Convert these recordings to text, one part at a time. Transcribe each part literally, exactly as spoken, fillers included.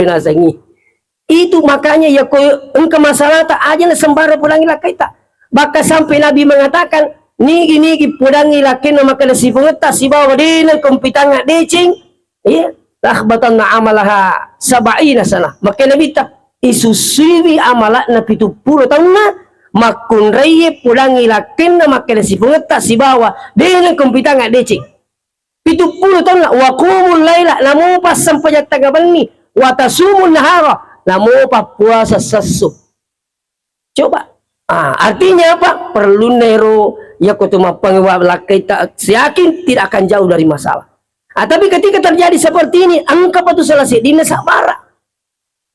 nasengngi. Itu makanya yakko engka masalahta, aja na sembarang pudangi lakkaita. Bahkan sampai Nabi mengatakan, nigi-nigi pudangi lakkainna makkeda sipungetta sibawa de nengka umpitanga deceng, iya, lahbatanna amalaha sab'ina sana. Makkeda Nabitta, isusuiwi amala'na pitu pulo taunna, makkunraie pudangi lakkainna makkeda sipungetta sibawa de nengka umpitanga deceng. Pitu pulo taunna, wa qumul laila, namopa sempajang tengnga benni, wa tasumun nahara, namopa puasa sessu. Coba. Ah, artinya apa? Perlunna ero, yakko tu mappangewa lakkaita, yakin tidak akan jauh dari masalah. Ah, tapi ketika terjadi seperti ini, engkapa tu salah seddinna sabbara.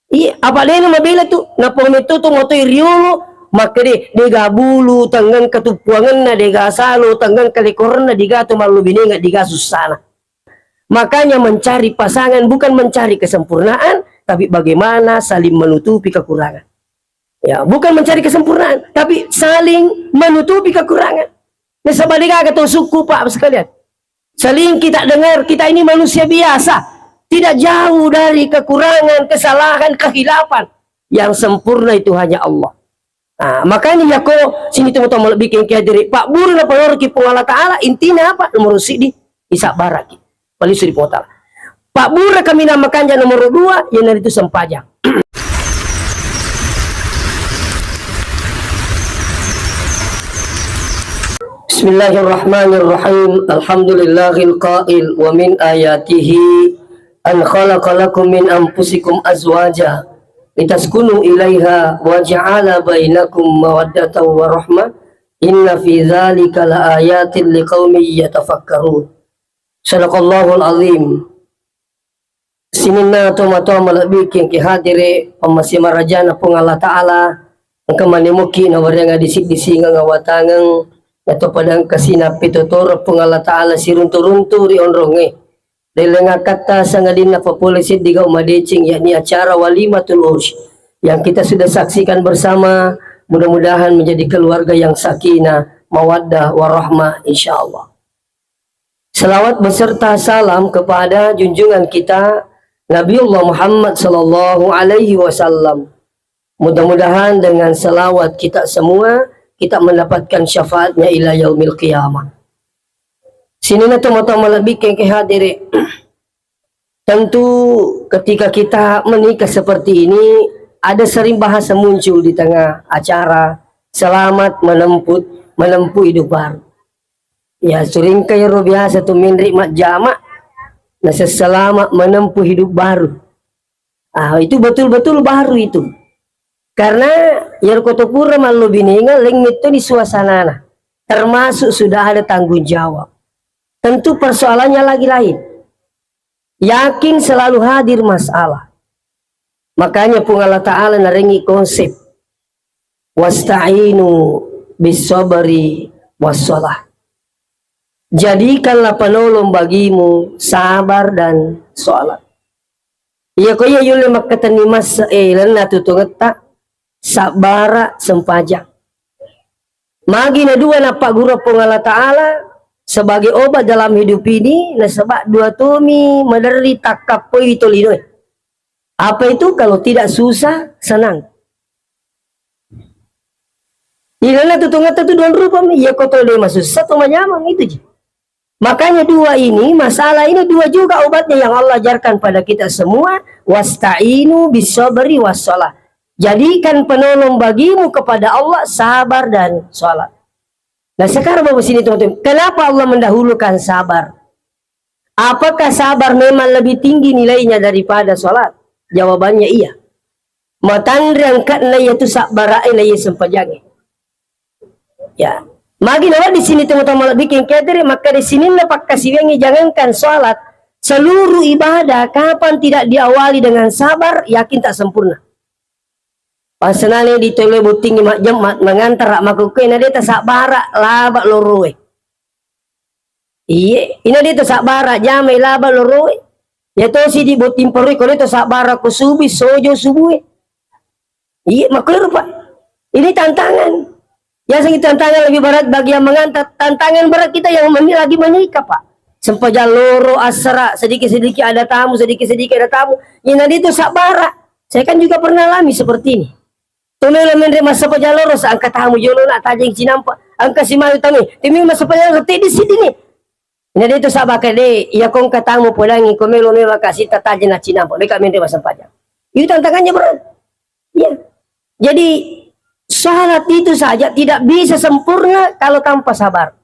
Iya, apa dena mabela tu, nappa metto tu matoi riolo, makkede, dega bulu, tengngeng katuppuangenna, dega salo, tengngeng kalekorenna, diga tu mallobinenga, diga sussana. Makanya mencari pasangan bukan mencari kesempurnaan, tapi bagaimana saling menutupi kekurangan. Ya, bukan mencari kesempurnaan, tapi saling menutupi kekurangan. Nasaba degaga tau sukku, Pak, sekalian. Sering kita dengar, kita ini manusia biasa, tidak jauh dari kekurangan, kesalahan, kekhilafan. Yang sempurna itu hanya Allah. Nah, makanya yakko sini teman-teman lebih kengkeng diri. Pak Buru na paloroki Puang Allah Ta'ala, intinya apa? Nomor sidi, isabbaraki. Paling suri Puang Allah Ta'ala. Pak Buru kami nama kanja nomor dua, yang itu sempajang. Bismillahirrahmanirrahim. Alhamdulillahil qail wa min ayatihi an khalaqa lakum min anfusikum azwaja litaskunu ilaiha wa ja'ala bainakum mawaddatan wa rahmah. Inna fi dzalika laayatin liqaumin yatafakkarun. Sadaqallahul azim. Sininna tomatoa malebbi'ki engka hadire, pammase marajana Puang Allah Ta'ala, engka manemuki nawareang disi-disingeng awatangeng, nato pada engka sinappi totoro Puang Allah Ta'ala siruntu-runtu ri onrongnge. Lelengakkatta sangadinna papole seddi gau madeceng, yakni acara walimatul urs yang kita sudah saksikan bersama. Mudah-mudahan menjadi keluarga yang sakinah, mawaddah, warahmah, insyaallah. Salawat beserta salam kepada junjungan kita Nabiullah Muhammad sallallahu alaihi wasallam. Mudah-mudahan dengan salawat kita semua, kita mendapatkan syafaatnya ila yaumil qiyamah. Sininna tomatoa malebbi'ki engka hadire. Tentu ketika kita menikah seperti ini, ada sering bahasa muncul di tengah acara, selamat menempuh, menempuh hidup baru. Ya, seringka iyaro biasa tu menre majjama, nasessalama menempuh hidup baru. Ah, itu betul-betul baru itu. Karena iyaro ko to pura mallobinenga, leng mettoni suasanana. Termasuk sudah ada tanggung jawab. Tentu persoalannya lagi lain. Yakin selalu hadir masalah. Makanya Puang Allah Ta'ala narengi konsep, "Wasta'inu bis sabri was shalah." Jadikanlah penolong bagimu sabar dan sholat. Iya ko iya yulle makkatenni massa, eh, lenna tutungetta, sabbara, sempajang. Magi na dua nappagguru Puang Allah Ta'ala sebagai obat dalam hidup ini, nasaba dua tomi maderri takkappoi tolinoe. Apa itu? Kalau tidak susah, senang. Ilenna tutungetta tu dua rupa mi, iya ko to de masussa to manyamang itu ji. Makanya dua ini, masalah ini dua juga obatnya yang Allah ajarkan pada kita semua, "Wasta'inu bis sabri was shalah." Jadikan penolong bagimu kepada Allah sabar dan sholat. Nah, sekarang Bapak sini teman-teman, kenapa Allah mendahulukan sabar? Apakah sabar memang lebih tinggi nilainya daripada sholat? Jawabannya iya. Matanre angkatna iya tu sabbara e na iya sempajange. Ya. Magi nawa di sini teman-teman lebih kengkedere, maka di sininna pakkasiwiangi jangankan sholat, seluruh ibadah kapan tidak diawali dengan sabar, yakin tak sempurna. Pasenane di tolo bottingngi majjemma, mangantara makkukue na de tasabbara laba loroe. Iye, ina de tasabbara jamai laba loroe. Ya tosi di botting paroi ko de tasabbara ko subi sojo subue. Iye, makkuero, Pak. Ini tantangan. Ya, sing tantangan lebih berat bagi yang mengantar. Tantangan berat kita yang meni-, lagi menikah, Pak. Sempajang loro, assara, sedikit-sedikit ada tamu, sedikit-sedikit ada tamu. Ina de to sabbara. Saya kan juga pernah alami seperti ini. To melo menre massempajang loro, sa engka tamu jolo na tajeng cinampa. Engka simanu tamu. Timi massempajang loro, teddi siddi ni. Ina de to sabbara de, iya ko engka tamu podangi ko melo memang kasi tatajeng na cinampa. Meka menre massempajang. Itu tantangannya berat. Iya. Jadi, salat itu saja tidak bisa sempurna kalau tanpa sabar.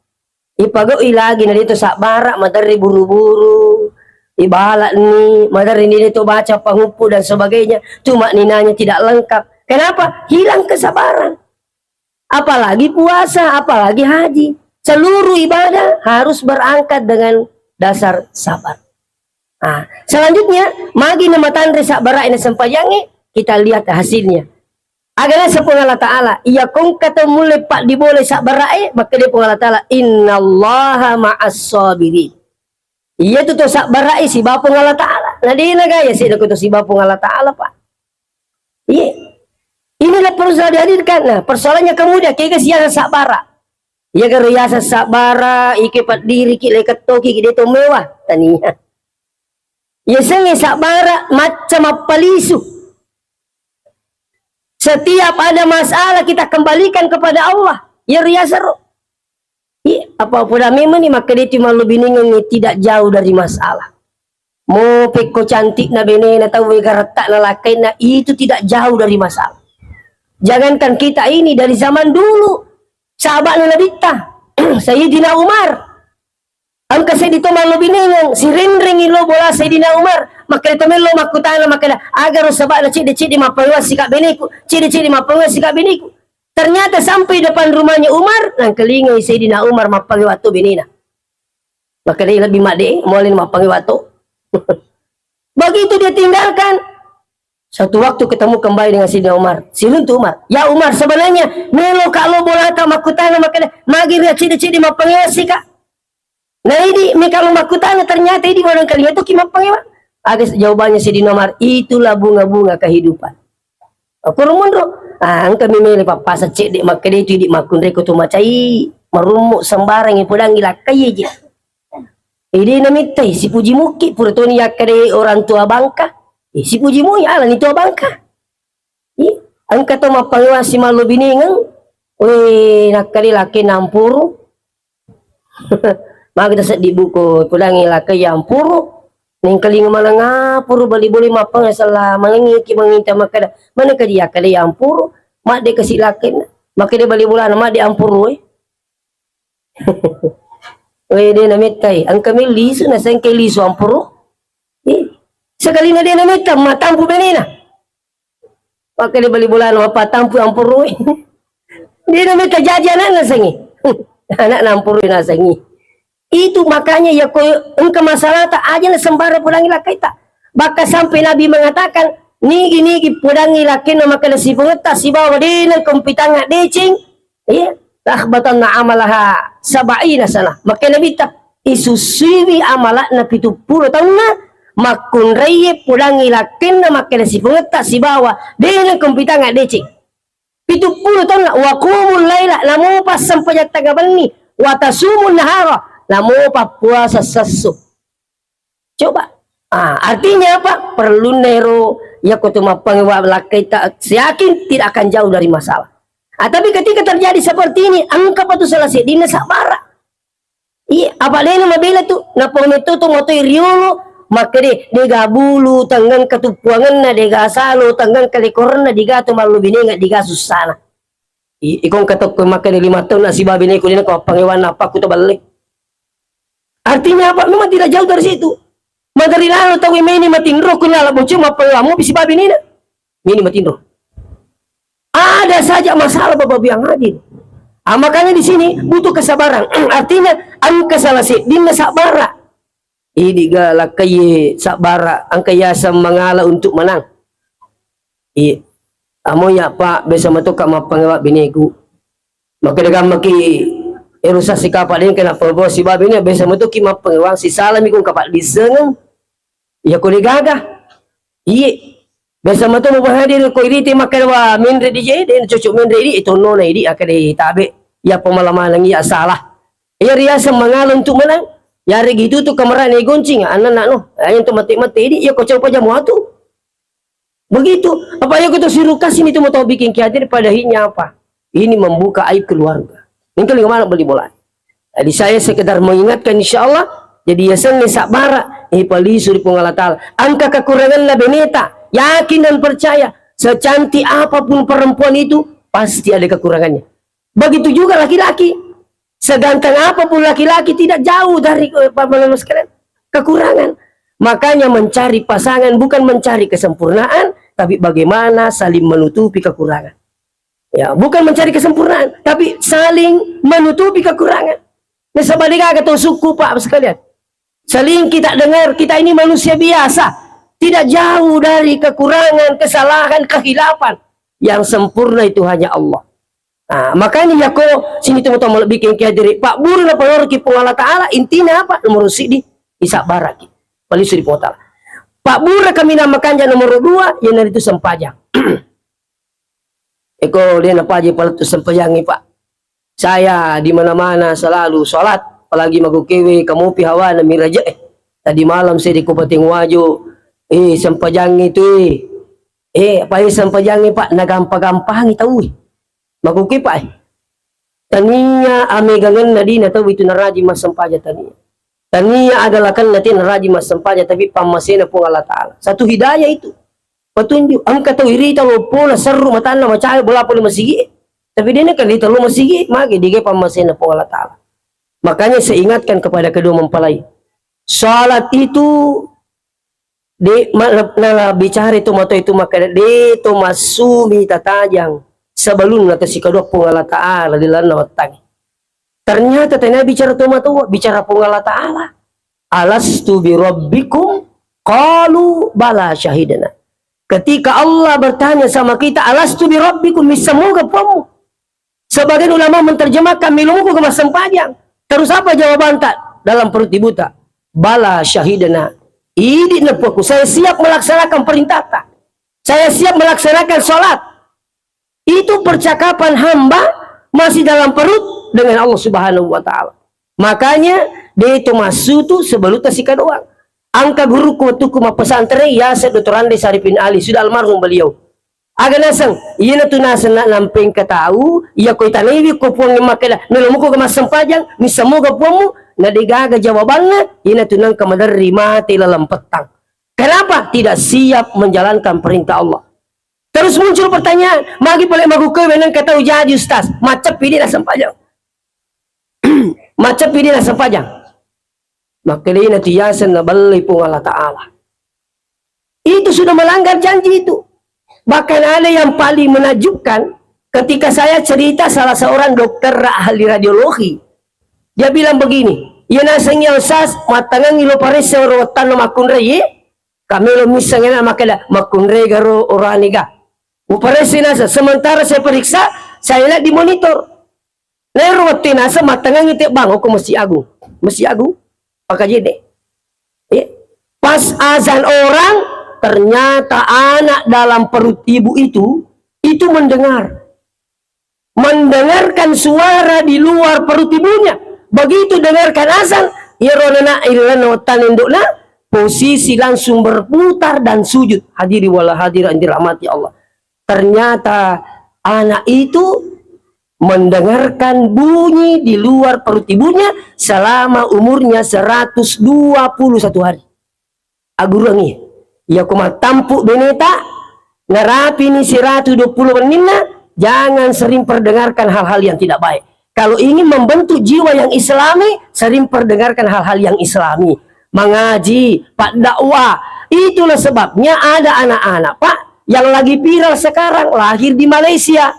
Ipagau'i lagi na de to sabbara, maderri buru-buru, ibala'ni, maderri ni de to baca panguppu dan sebagainya, tumakninanya tidak lengkap. Kenapa? Hilang kesabaran. Apalagi puasa, apalagi haji. Seluruh ibadah harus berangkat dengan dasar sabar. Nah, selanjutnya, magi na matanre sabbara na sempajangnge, kita lihat hasilnya. Aga naseng Puang Allah Ta'ala, iya ko engka tau mulle paddibolai sabbara'e, makkeda Puang Allah Ta'ala, "Innallaha ma'as sabirin." Iya tu to sabbara'e siba Puang Allah Ta'ala. Na de na gaya sedda ko to siba Puang Allah Ta'ala, Pak. Iya. Inilah perlu selalu dihadirkan. Nah, persoalannya kemudian, kega siasa sabbara. Iya garo yasa sabbara, ike paddiriki, lekettoki, de to mewah. Tania. Yasengnge sabbara macca mappalisu. Setiap ada masalah kita kembalikan kepada Allah. Iyaro yasero. Iya, apa poda memang ni makkeda tu mallobinengengngi tidak jauh dari masalah. Mo pekko cantikna benena tau, wega rettakna lakkainna, itu tidak jauh dari masalah. Jangankan kita ini, dari zaman dulu, sahabatna Nabitta, Sayyidina Umar, engka seddi to mallobinengeng, sirenrengi lo bola Sayyidina Umar, makkeda to mello makkutana, makkeda, "Agaro saba'na cedde-cedde mappawewa sika beneku, cedde-cedde mappawewa sika beneku." Ternyata sampai depan rumahnya Umar, nangkalingai Sayyidina Umar mappawewa to benena. Makkedai lebbi madde, mualin mappangewa to. Begitu dia tinggalkan, satu waktu ketemu kembali dengan Sayyidina Umar. Siruntu Umar, "Ya Umar, sebenarnya melo ka lo bolata makkutana makkeda, magi ria cedde-cedde mappangewa sika?" Nah, ini meka lo makkutana, ternyata ini barangkali itu ki mappangewa. Ada jawabannya Sayyidina Umar, "Itulah bunga-bunga kehidupan." Akkoro monro, ah, engkami mele pappasang cedde makkeda itu idi makkunrai ko to macai, marummu sembarang ipodangi lakkai je. Ede namittai, sipuji mukki, pura toni yakkeda orang tua bangka, eh, sipuji mui ala ni tua bangka. Ih, engka to mappangewa simallo binengeng, we, nakkeda lakke nampuru, Magi taseddi buko, kudangi lakkai ampuru, nengkalinga maneng apuru, bali boleh mappang sella, manengiki manginta makkeda, maneng kaji akkeda ampuru, madde kasi lakkainna, makkeda bali bolana madde ampuru, eh. Wede namettai, engka mi lisu, nasengke lisu ampuru, eh, sekalina de nametta, matampu benena. Makkeda bali bolana mappatampu ampurui. Dia namanya terjadi anak nasengi. Anak nampurui nasengi. Itu makanya ya ko engka masalahta aja na sembarang pulangi lakkaita. Bahkan sampai Nabi mengatakan, nigi-nigi pulangi lakkainna makkeda sipungetta sibawa dena kompitanga deceng, iya, "Lahbatanna amalaha sab'ina sana." Makkeda Nabitta, isusuiwi amala'na pitu pulo taunna, makkunraiye pulangi lakkenna makkeda sipungetta sibawa dena kompitanga deceng. Pitu pulo taunna, wa qumul laila, namopa sempajang tengnga benni, wa tasumun nahara, namopa puasa sessu. Coba. Ah, artinya apa? Perlunna ero, yakko tu mappangewa lakkaita, yakin tidak akan jauh dari masalah. Ah, tapi ketika terjadi seperti ini, engka pa tu salah seddinna sabbara. Iya, apa dena mabela tu, nappa metto to matoi riolo, makkede, dega bulu, tengngeng katuppuangenna, dega salo, tengngeng kalekorenna, diga to mallobinenga, diga sussana. I-, iko engka tokko makkeda lima taunna sibawa beneku, dena ko appangewanna, apakku to balle. Artinya apa? Memang tidak jauh dari situ. Magari lalo tau meni matinro, kunala boceng mappangewa mopi sibawa benena. Meni matinro. Ada saja masalah, Bapak Ibu yang hadir. Ah, makanya di sini butuh kesabaran. Artinya, engka salah seddinna sabbara. Idi ga lakkaie sabbara, engka yaseng mangala untuk menang. Iya. Amo ya, Pak, biasa matoka mappangewa beneku. Makkeda gammaki ero sassi kapa dengke nappa bawa sibawa bene, biasa matoki mappangewa, sisalami kung kapa disengeng. Iya ko degaga. Iye. Biasa mato mubahadir ko iriti makkeda wa menre di je, de cocok menre idi, itu nona idi, akkeda tabe. Iya pemala-malang iya salah. Iya riaseng mangala untuk menang. Yarega itutu kamarana igoncing, anana no. Ayo tu mate-mate ini, iya ko coba jamu atu. Begitu. Apa iya ko tu suruh kasih itu mau tau bikin kiadir, pada akhirnya apa? Ini membuka aib keluarga. Ini kalau mana beli bola. Jadi saya sekedar mengingatkan, insya Allah, jadi yasengnge sabbara, eh, palisu ri Puang Allah Ta'ala. Engka kekuranganna beneta, yakin dan percaya, secantik apapun perempuan itu, pasti ada kekurangannya. Begitu juga laki-laki. Seganteng apapun laki-laki, tidak jauh dari, eh, Bapak Ibu sekalian, kekurangan. Makanya mencari pasangan bukan mencari kesempurnaan, tapi bagaimana saling menutupi kekurangan. Ya, bukan mencari kesempurnaan, tapi saling menutupi kekurangan. Nasaba degaga tau sukku, Pak, sekalian. Sering kita dengar, kita ini manusia biasa, tidak jauh dari kekurangan, kesalahan, kekhilafan. Yang sempurna itu hanya Allah. Nah, makanya yako sini teman-teman lebih kengki hadiri. Pak Buru na paloroki Puang Allah Ta'ala, intinya apa? Nomor sidi, isabbaraki. Palisu ri Puang Allah Ta'ala. Pak Buru kami namakan nomor dua, yang itu sempajang. Eko de napaji palettu sempajangngi, Pak. Saya di mana-mana selalu sholat, apalagi magokewe kamopi hawana miraje. Eh, tadi malam saya di Kabupaten Wajo, eh, sempajangngi tu, eh. Eh, apa, eh, sempajangngi, Pak, nagampa-gampangi tau, eh. Magoke, Pak, eh. Tania amegangenna dina tau itu naraji massempajang tania. Tania adalah kan nanti naraji massempajang, tapi pammasena Puang Allah Ta'ala. Satu hidayah itu. Petunjuk. Engka tau irita loppona, serru matanna, macawe bola pole masigi. Tapi dena kan rita lo masigi, mage diga pammasena Puang Allah Ta'ala. Makanya saya ingatkan kepada kedua mempelai. Salat itu de, ma-, nala bicara itu mata itu maka de to masumi tatajang sebelum nata sikadua Puang Allah Ta'ala di lalenna wettangnge. Ternyata tania bicara tomatoa, bicara Puang Allah Ta'ala. "Alastu bi rabbikum?" Qalu, "Bala syahidna." Ketika Allah bertanya sama kita, "Alastu bi rabbikum?" Missa moga Puangmu? Sebagian ulama menerjemahkan, "Melo muko ga massempajang?" Terus apa jawabanta dalam perut ibuta? "Bala syahidna." Idi na Puangku, saya siap melaksanakan perintahta. Saya siap melaksanakan sholat. Itu percakapan hamba masih dalam perut dengan Allah Subhanahu wa Ta'ala. Makanya, de to massu tu sebelum tasika doang. Angka guruku waktu ku mappesantre, yase Doktor Andre Saripin Ali, sudah almarhum beliau. Aga naseng, iyana tu naseng na nampengka tau, iya ko itanaiwi ko Puang makkeda, melo muko ga massempajang, missa moga Puangmu, na degaga jawabanna, iyana tu nangka maderri mate laleng pettang. Kenapa? Tidak siap menjalankan perintah Allah. Terus muncul pertanyaan, magi pole magukkue weneng katau jaji, Ustaz? Macceppi di nasempajang. Macceppi di nasempajang. Makkedai natu yaseng nabellei Puang Allah Ta'ala. Itu sudah melanggar janji itu. Bahkan ada yang paling menakjubkan, ketika saya cerita salah seorang dokter ra-, ahli radiologi, dia bilang begini, "Iya naseng ya Ustaz, mattangengi lo paresse oro wettanna makkunrai, eh?" Kamelo misseng ena makkeda, "Makkunrai garo orani ga?" Muparesse naseng, sementara saya periksa, saya lihat di monitor. Naero wettu naseng mattangengi tebbang, okko Masjid Agung. Masjid Agung, Pakajene. Ya. Pas azan orang, ternyata anak dalam perut ibu itu, itu mendengar. Mendengarkan suara di luar perut ibunya. Begitu dengarkan azan, iyaro anak ilalenna wettanna indokna, posisi langsung berputar dan sujud. Hadiri wala hadirat yang dirahmati Allah. Ternyata anak itu mendengarkan bunyi di luar perut ibunya selama umurnya seratus dua puluh satu hari. Agguruangngi, iyako mattampu beneta, narapini seratus dua puluh wenninna, jangan sering perdengarkan hal-hal yang tidak baik. Kalau ingin membentuk jiwa yang islami, sering perdengarkan hal-hal yang islami. Mengaji, paddakwah. Itulah sebabnya ada anak-anak, Pak, yang lagi viral sekarang, lahir di Malaysia.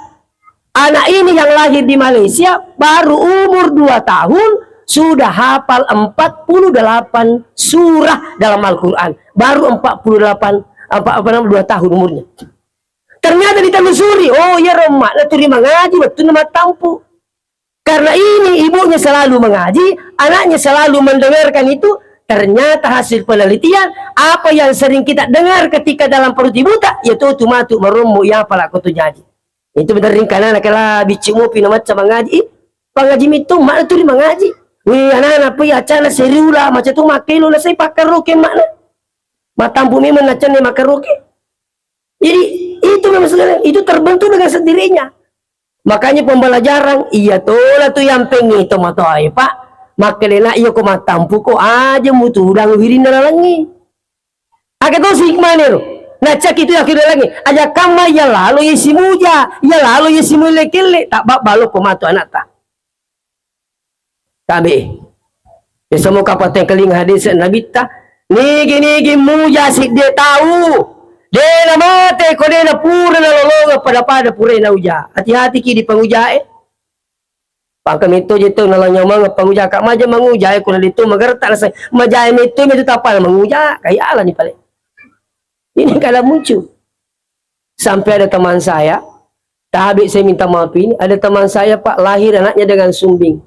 Anak ini yang lahir di Malaysia, baru umur dua tahun, sudah hafal empat puluh delapan surah dalam Al-Quran. Baru empat puluh delapan, apa, apa namanya, dua tahun umurnya. Ternyata ditelusuri, oh iya, Roma, na turi mangaji, waktu mattampu. Karena ini ibunya selalu mengaji, anaknya selalu mendengarkan itu, ternyata hasil penelitian, apa yang sering kita dengar ketika dalam perut ibuta, ya tu, tu matu marombo, ya pala ko tu jaji. Itu bener ringkana na kala bicci mopi na macca mangaji, ih, pangaji mitu, mana turi mangaji. Wih, anak-anak, apa ya, acana seriula, macam tu makkelo, na saya pakkaroke makna. Matampu memang nacane makkaroke. Jadi, itu memang sebenarnya, itu terbentuk dengan sendirinya. Makanya pembelajaran, iya tola tu yang pengen itu matoa, Pak. Makkelena iya ko matampu ko aja mutudang wirinna lalengi. Aga tosi hikmahna ro. Nacaki tu akhir lalengi. Aja kamma iya lalo iya simuja, iya lalo iya simulle kelle, tak balo ko matu anakta. Tabe. Biasa mo kapatengkalinga hadis Nabitta, nigi-nigi muja sidde tau, de na mate ko de na pura na lolonga pada-pada pura na uja. Hati-hati ki di pangujae. Pangka metto je tau nalanyamang panguja ka maja manguja e kuna de to magerta na sai. Majae metto metto tapal manguja, kaya ala ni pale. Ini kada muncul. Sampai ada teman saya, tabe saya minta maaf ini, ada teman saya, Pak, lahir anaknya dengan sumbing.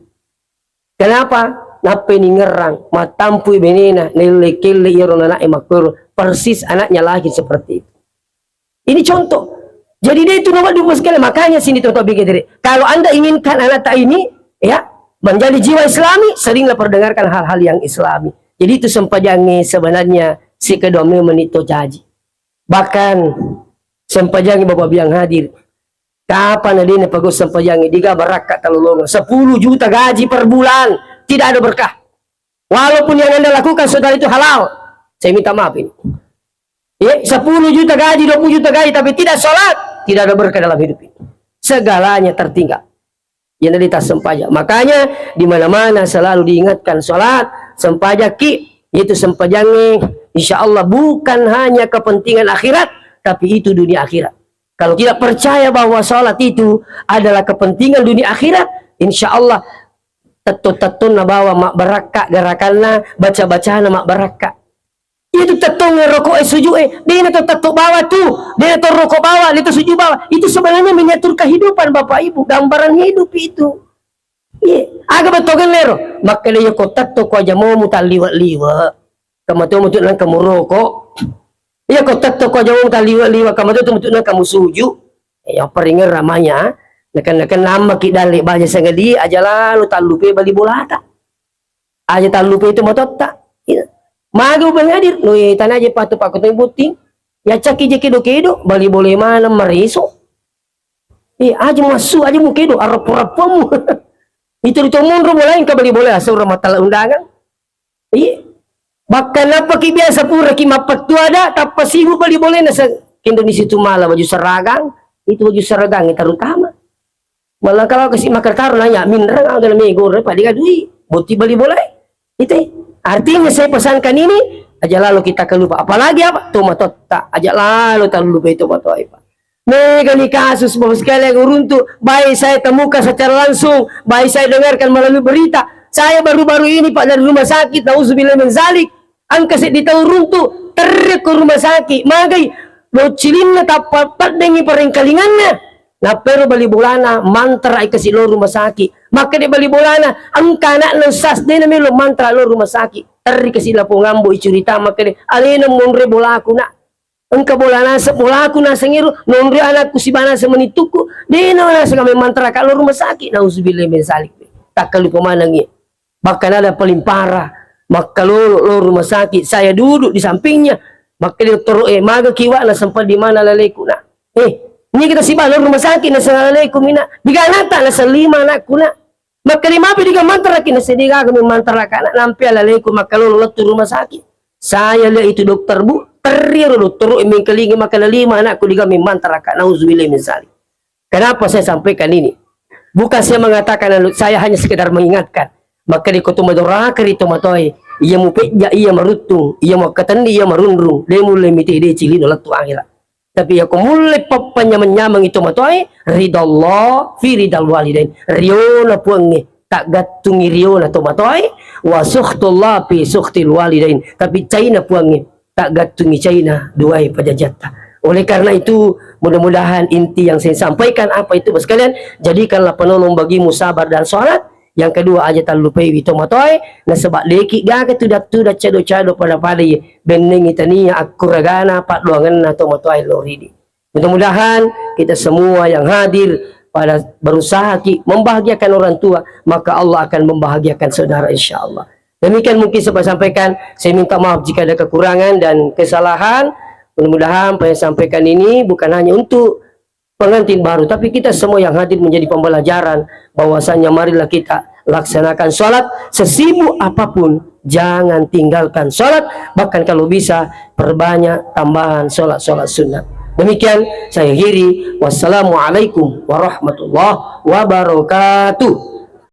Kenapa? Nappai ningerrang, mattampui benena, nelle-kelle iyaro anaknya makkoro, persis anaknya lahir seperti itu. Ini contoh. Jadi dia itu nomor dua sekali. Makanya sini contoh bikin diri. Kalau Anda inginkan anak tak ini, ya, menjadi jiwa Islami, seringlah perdengarkan hal-hal yang Islami. Jadi itu sempajange sebenarnya si kedua memang itu jaji. Bahkan sempajangi Bapak biang hadir. Kapan adena pegau sempajangi? Diga barakka talolonga. Sepuluh juta gaji per bulan. Tidak ada berkah. Walaupun yang Anda lakukan saudara itu halal. Saya minta maaf ini. Ya, sepuluh juta gaji, dua puluh juta gaji, tapi tidak sholat, tidak ada berkah dalam hidup ini. Segalanya tertinggal. Yang tadi tak sempajang. Makanya di mana-mana selalu diingatkan sholat, sempajaki, yaitu sempajangi, insya Allah bukan hanya kepentingan akhirat, tapi itu dunia akhirat. Kalau tidak percaya bahwa sholat itu adalah kepentingan dunia akhirat, insya Allah tetto-tettonna bawa mabbarakka gerakanna, baca-bacana mabbarakka. Itu tettong rokok e suju e, dena to tetto bawa tu, dena to rokok bawa, dena to suju bawa. Itu sebenarnya miniatur kehidupan Bapak Ibu, gambaran hidup itu. Iya, aga betogeng lero. Makkeda iya ko tetto ko aja mau mutalliwa-liwa. Kamato mutu nang kamu rokok. Iya ko tetto ko aja mau mutalliwa-liwa, kamato mutu nang kamu suju. Ya peringan ramanya. Nakan-nakan nama ki dalle baja sangadi aja lalu tallupe bali bolata. Aja tallupe itu mototta. Iya. Maga ubang hadir, no, eh, tanaje patu pakotoi botting. Ya caki je kedo-kedo, bali bole maneng mareso. Eh, aja massu, aja mu kedo, areppo-reppomu. Itu di to monro bolae engka bali bole asal rumah tala undangan. Iya. Bahkan apa ki biasa pura ki mappettu ada, tappa sibuk bali bole nasa ke Indonesia itu malah baju seragam, itu baju seragam yang terutama. Malah kalau kasi makkataro nanya, minreng aga na mego re, pada dui, botting bali bolae. Itu. Artinya saya pesankan ini, aja lalu kita kelupa. Apalagi apa? Tomatoatta, aja lalu talupa itu tomatoa, Pak. Mega ni kasus, Bapak sekalian, uruntu, baik saya temukan secara langsung, baik saya dengarkan melalui berita. Saya baru-baru ini, Pak, dari rumah sakit, nauzubillah min zalik. Engka seddi tau runtu, terri ko rumah sakit, magai, boccilinna tappa peddengi parengkalinganna. Nappero bali bolana, mantra i kasi lo rumah sakit. Makkeda bali bolana, engka anakna ustaz, dena melo mantra lo rumah sakit. Terri kasi lapong ambo i curita, makkeda, alena monre bolaku, Nak. Engka bola naseng, bolaku naseng ero, nonroi anakku sibawa naseng manittukku, dena naseng kami mantra ka lo rumah sakit. Nauzubillah min zalik. Takkalupa maneng iya. Bahkan ada paling parah, makkalolo lo rumah sakit, saya duduk di sampingnya. Makkeda dottoro e, maga kiwak na sempat di mana laleku, Nak? Eh, ini kita sibawa lo rumah sakit, naseng laleku mi, Nak. Diga anakta, naseng lima anakku, Nak. Makkeda mapi diga mantra ki, naseng diga kami mantra ka, Nak, nampai laleku makkalolo lettu rumah sakit. Saya lihat itu dokter, Bu, terri ro dottoro e mengkalingi makkeda lima anakku diga mi mantra ka, nauzubillah min zalik. Kenapa saya sampaikan ini? Bukan saya mengatakan, anu, saya hanya sekedar mengingatkan. Makkeda ko tu madoraka ri tomatoae, iya mupejja, iya maruttung, iya muakkatenni, iya marunrung, de mulle mitede cilino lettu akhirat. Tapi iya ko mulle pappanyameng-nyameng i tomatoae, ridallah fi ridal walidain. Riona Puangnge, taggattungi riona tomatoae, wa sukhtullah fi sukhtil walidain. Tapi caina Puangnge, taggattungi caina duae pajajatta. Oleh karena itu, mudah-mudahan inti yang saya sampaikan apa itu, Bapak sekalian, jadikanlah penolong bagimu sabar dan sholat. Yang kedua, aja tallupaiwi tomatoae, nasaba deki gaga tuda-tuda cado-cado pada-pada ye, bennengi tania akkuragana paddoangenna tomatoae lo ridi. Mudah-mudahan kita semua yang hadir, pada berusaha ki membahagiakan orang tua, maka Allah akan membahagiakan saudara, insya Allah. Demikian mungkin saya sampaikan. Saya minta maaf jika ada kekurangan dan kesalahan. Mudah-mudahan apa yang saya sampaikan ini bukan hanya untuk pengantin baru, tapi kita semua yang hadir menjadi pembelajaran bahwasanya marilah kita laksanakan sholat sesibuk apapun, jangan tinggalkan sholat, bahkan kalau bisa perbanyak tambahan sholat-sholat sunnah. Demikian saya akhiri. Wassalamualaikum warahmatullahi wabarakatuh.